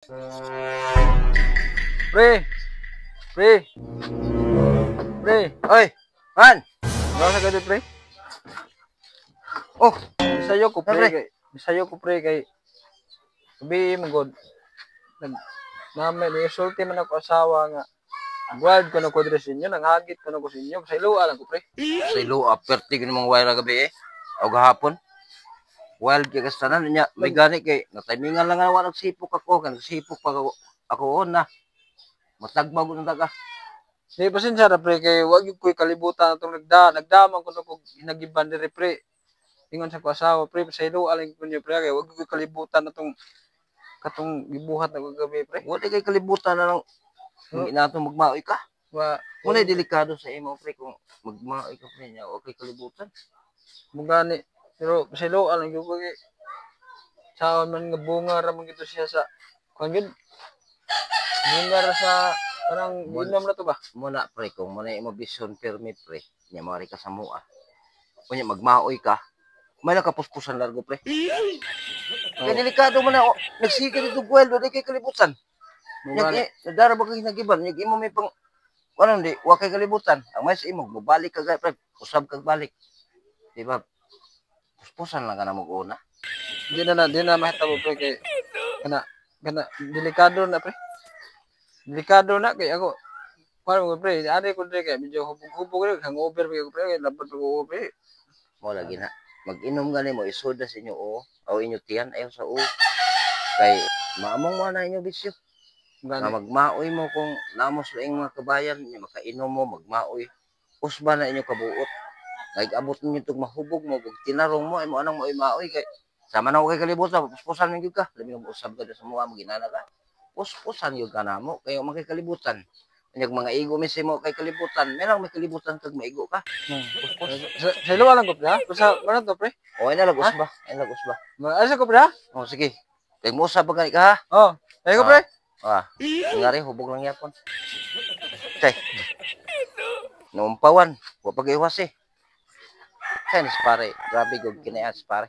Pre! Pre! Pre! Oy, man. Wala sa gadi, pre? Oh, Bisayo ko, pre. Pre. Kay, bisayo ko, pre, kay sabi mo god. Nag nami ni man ako asawa nga wild ko na ko diri sa inyo, nanghagit ko na ko sa inyo, sa iluwa lang ko, pre. Sa ilo, aperti ko namang wire gabi eh. O gahapon. Wild kay kastanan niya. May gani kay natimingan lang nga wa nagsipok ako, kan nagsipok pa ako, ako on na. Matagmag ko ng taga. Di, pasensya ra, pre, kay wag gyud ko'y kalibutan atong nagdaman ko na kog hinagiban diri, pre. Ingon sa ko asawa, pre, sa iluwa lang ko niyo, pre, kay wag gyud ko'y kalibutan atong katong gibuhat na kagabi, pre. Wala kay kalibutan na lang kung inato magmaoy ka. Wa Wala, delikado sa imo, pre, kung magmaoy ka, pre, niya okay kalibutan. Mo gani, pero sa iluwa lang gyud ko kay saon man nga bunga ra man gito siya sa kuan gyud. Bunga ra sa parang ginom na to ba? Muna, pre, kung muna imo vision permit, pre, nya mari ka sa mua. Kunya magmaoy ka, may nakapuspusan largo, pre. Kaya delikado man na, oh, nagsige dito gwel, wala kay kalibutan. Mo Nya gani. Eh, nadara ba kay nagiban, nya imo may pang ano di, wa kay kalibutan. Ang may sa imo, mobalik ka pre, usab kag balik. Di ba? Puspusan lang ka na mag-una. Di na mahitabo, pre, kay kana kana delikado na, pre. Delikado na kay ako. Parang ko, pre, ari ko dre kay medyo hubog-hubog rin, hangover pa ko, pre, kay labad pa ko, pre. Mo lagi na. Mag-inom gani mo, isoda sa inyo o, o inyo tiyan, ayaw sa o. Kay maamong mo na inyo bisyo. Gani. Nga magmaoy mo kung namos na mga kabayan, nya makainom mo, magmaoy. Usba na inyo kabuot. Kay abot ninyo tug mahubog mo, ug tinarong mo, ay mo anang maoy maoy kay sama na ko kay kalibutan, puspusan man gyud ka. Labi nga usab ka sa mua, maginana ka. Puspusan gyud ka namo kay wa man kay kalibutan. Unyag mga igo mi sa imo kay kalibutan, meron may kalibutan kag maigo ka. Puspos. Sa iluwa lang ko, pre, ha? Basta, ano to, pre? O ay na usba, ay na usba. Asa ko, pre, ha? O sige. Kay mo usab pa gani ka ha. Oh, ay ko, pre. Ah, ngari hubog lang yapon. Tay. Numpawan, wa pag iwas eh. Tennis pare, grabe gud kinaas pare.